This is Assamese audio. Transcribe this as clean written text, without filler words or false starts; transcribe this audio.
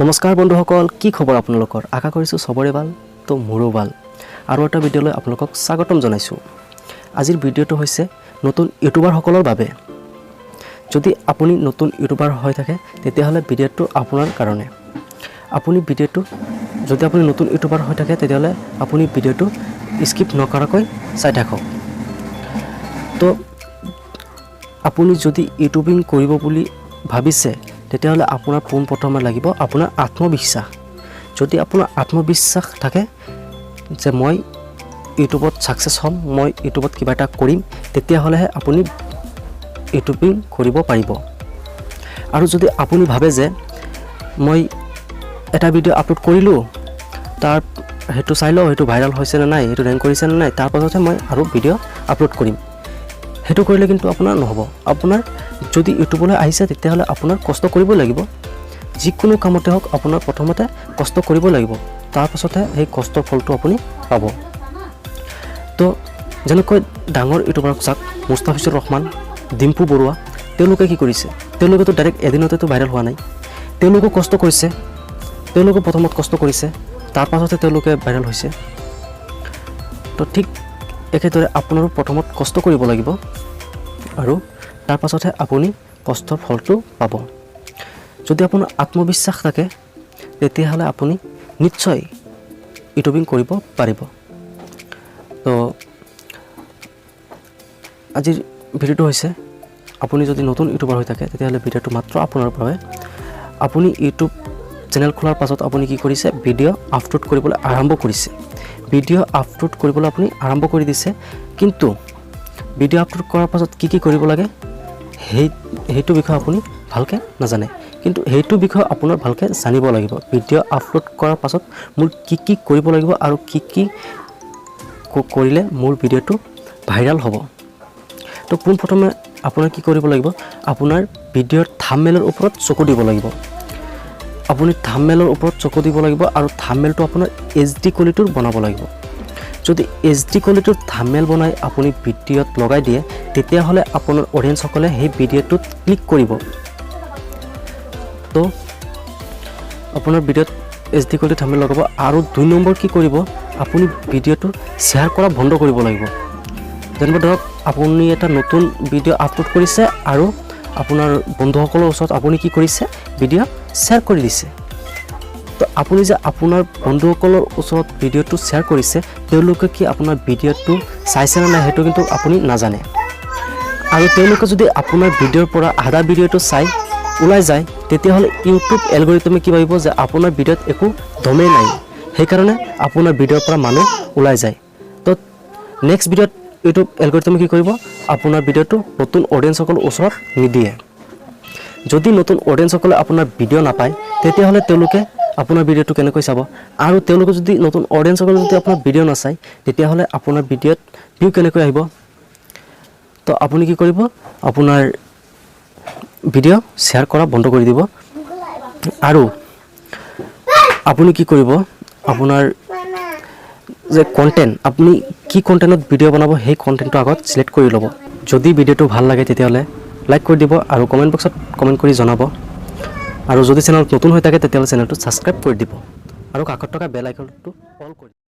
নমস্কাৰ বন্ধুসকল, কি খবৰ আপোনালোকৰ? আশা কৰিছোঁ চবৰে ভাল। তো মোৰো ভাল। আৰু এটা ভিডিঅ'লৈ আপোনালোকক স্বাগতম জনাইছোঁ। আজিৰ ভিডিঅ'টো হৈছে নতুন ইউটিউবাৰসকলৰ বাবে। যদি আপুনি নতুন ইউটিউবাৰ হৈ থাকে, তেতিয়াহ'লে ভিডিঅ'টো আপোনাৰ কাৰণে। আপুনি ভিডিঅ'টো যদি আপুনি নতুন ইউটিউবাৰ হৈ থাকে, তেতিয়াহ'লে আপুনি ভিডিঅ'টো স্কিপ নকৰাকৈ চাই থাকক। তো আপুনি যদি ইউটিউবিং কৰিব বুলি ভাবিছে, তেতিয়াহ'লে আপোনাৰ পোনপ্ৰথমে লাগিব আপোনাৰ আত্মবিশ্বাস। যদি আপোনাৰ আত্মবিশ্বাস থাকে যে মই ইউটিউবত ছাকচেছ হ'ম, মই ইউটিউবত কিবা এটা কৰিম, তেতিয়াহ'লেহে আপুনি ইউটিউবিং কৰিব পাৰিব। আৰু যদি আপুনি ভাবে যে মই এটা ভিডিঅ' আপলোড কৰিলোঁ, তাৰ সেইটো চাই লওঁ, সেইটো ভাইৰেল হৈছে নে নাই, সেইটো ৰেংক কৰিছে নে নাই, তাৰপাছতহে মই আৰু ভিডিঅ' আপলোড কৰিম, সেইটো কৰিলে কিন্তু আপোনাৰ নহ'ব। আপোনাৰ যদি ইউটিউবলৈ আহিছে, তেতিয়াহ'লে আপোনাৰ কষ্ট কৰিব লাগিব। যিকোনো কামতে হওক, আপোনাৰ প্ৰথমতে কষ্ট কৰিব লাগিব, তাৰপাছতহে সেই কষ্টৰ ফলটো আপুনি পাব। তো যেনেকৈ ডাঙৰ ইউটিউবাৰক চাওক, মুস্তাফিজুৰ ৰহমান, ডিম্পু বৰুৱা, তেওঁলোকে কি কৰিছে? তেওঁলোকেতো ডাইৰেক্ট এদিনতেতো ভাইৰেল হোৱা নাই। তেওঁলোকো কষ্ট কৰিছে, তেওঁলোকো প্ৰথমত কষ্ট কৰিছে, তাৰপাছতহে তেওঁলোকে ভাইৰেল হৈছে। তো ঠিক একেদৰে আপোনাৰো প্ৰথমত কষ্ট কৰিব লাগিব আৰু তাৰপাছতহে আপুনি কষ্টৰ ফলটো পাব। যদি আপোনাৰ আত্মবিশ্বাস থাকে, তেতিয়াহ'লে আপুনি নিশ্চয় ইউটিউবিং কৰিব পাৰিব। তো আজিৰ ভিডিঅ'টো হৈছে, আপুনি যদি নতুন ইউটিউবাৰ হৈ থাকে, তেতিয়াহ'লে ভিডিঅ'টো মাত্ৰ আপোনাৰ বাবে। আপুনি ইউটিউব চেনেল খোলাৰ পাছত আপুনি কি কৰিছে? ভিডিঅ' আপলোড কৰিবলৈ আৰম্ভ কৰিছে। ভিডিঅ' আপলোড কৰিবলৈ আপুনি আৰম্ভ কৰি দিছে, কিন্তু ভিডিঅ' আপলোড কৰাৰ পাছত কি কি কৰিব লাগে, সেইটো বিষয়ে আপুনি ভালকৈ নাজানে। কিন্তু সেইটো বিষয়ে আপোনাৰ ভালকৈ জানিব লাগিব। ভিডিঅ' আপলোড কৰাৰ পাছত মোৰ কি কি কৰিব লাগিব আৰু কি কি কৰিলে মোৰ ভিডিঅ'টো ভাইৰেল হ'ব? তো পোনপ্ৰথমে আপোনাৰ কি কৰিব লাগিব? আপোনাৰ ভিডিঅ'ৰ থামমেলৰ ওপৰত চকু দিব লাগিব। আপুনি থামমেলৰ ওপৰত চকু দিব লাগিব আৰু থামমেলটো আপোনাৰ এইচডি কোৱালিটিৰ বনাব লাগিব। যদি এইচডি কোৱালিটিৰ থামমেল বনাই আপুনি ভিডিঅ'ত লগাই দিয়ে, তেতিয়াহ'লে আপোনাৰ অডিয়েঞ্চসকলে সেই ভিডিঅ'টোত ক্লিক কৰিব। তো আপোনাৰ ভিডিঅ'ত এইচডি কোৱালিটি থামমেল লগাব। আৰু 2 নম্বৰ কি কৰিব? আপুনি ভিডিঅ'টো শ্বেয়াৰ কৰা বন্ধ কৰিব লাগিব। যেনিবা ধৰক, আপুনি এটা নতুন ভিডিঅ' আপলোড কৰিছে আৰু আপোনাৰ বন্ধুসকলৰ ওচৰত আপুনি কি কৰিছে? ভিডিঅ' শ্বেয়াৰ কৰি দিছে। তো আপুনি যে আপোনাৰ বন্ধুসকলৰ ওচৰত ভিডিঅ'টো শ্বেয়াৰ কৰিছে, তেওঁলোকে কি আপোনাৰ ভিডিঅ'টো চাইছে নে নাই, সেইটো কিন্তু আপুনি নাজানে। আৰু তেওঁলোকে যদি আপোনাৰ ভিডিঅ'ৰ পৰা আধা ভিডিঅ'টো চাই ওলাই যায়, তেতিয়াহ'লে ইউটিউব এলগৰিথমে কি ভাবিব যে আপোনাৰ ভিডিঅ'ত একো দমেই নাই, সেইকাৰণে আপোনাৰ ভিডিঅ'ৰ পৰা মানুহ ওলাই যায়। তো নেক্সট ভিডিঅ'ত ইউটিউব এলগৰিথমে কি কৰিব? আপোনাৰ ভিডিঅ'টো নতুন অডিয়েঞ্চসকলৰ ওচৰত নিদিয়ে। যদি নতুন অডিয়েঞ্চসকলে আপোনাৰ ভিডিঅ' নাপায়, তেতিয়াহ'লে তেওঁলোকে আপোনাৰ ভিডিঅ'টো কেনেকৈ চাব? আৰু তেওঁলোকে যদি নতুন অডিয়েঞ্চসকলে যদি আপোনাৰ ভিডিঅ' নাচায়, তেতিয়াহ'লে আপোনাৰ ভিডিঅ'ত ভিউ কেনেকৈ আহিব? তো আপুনি কি কৰিব? আপোনাৰ ভিডিঅ' শ্বেয়াৰ কৰা বন্ধ কৰি দিব। আৰু আপুনি কি কৰিব? আপোনাৰ যে কণ্টেণ্ট, আপুনি কি কণ্টেণ্টত ভিডিঅ' বনাব, সেই কণ্টেণ্টটো আগত চিলেক্ট কৰি ল'ব। যদি ভিডিঅ'টো ভাল লাগে, তেতিয়াহ'লে লাইক কৰি দিব আৰু কমেণ্ট বক্সত কমেণ্ট কৰি জনাব। আৰু যদি চেনেলত নতুন হৈ থাকে, তেতিয়াহ'লে চেনেলটো ছাবস্ক্ৰাইব কৰি দিব আৰু কাষত থকা বেল আইকনটো অল কৰি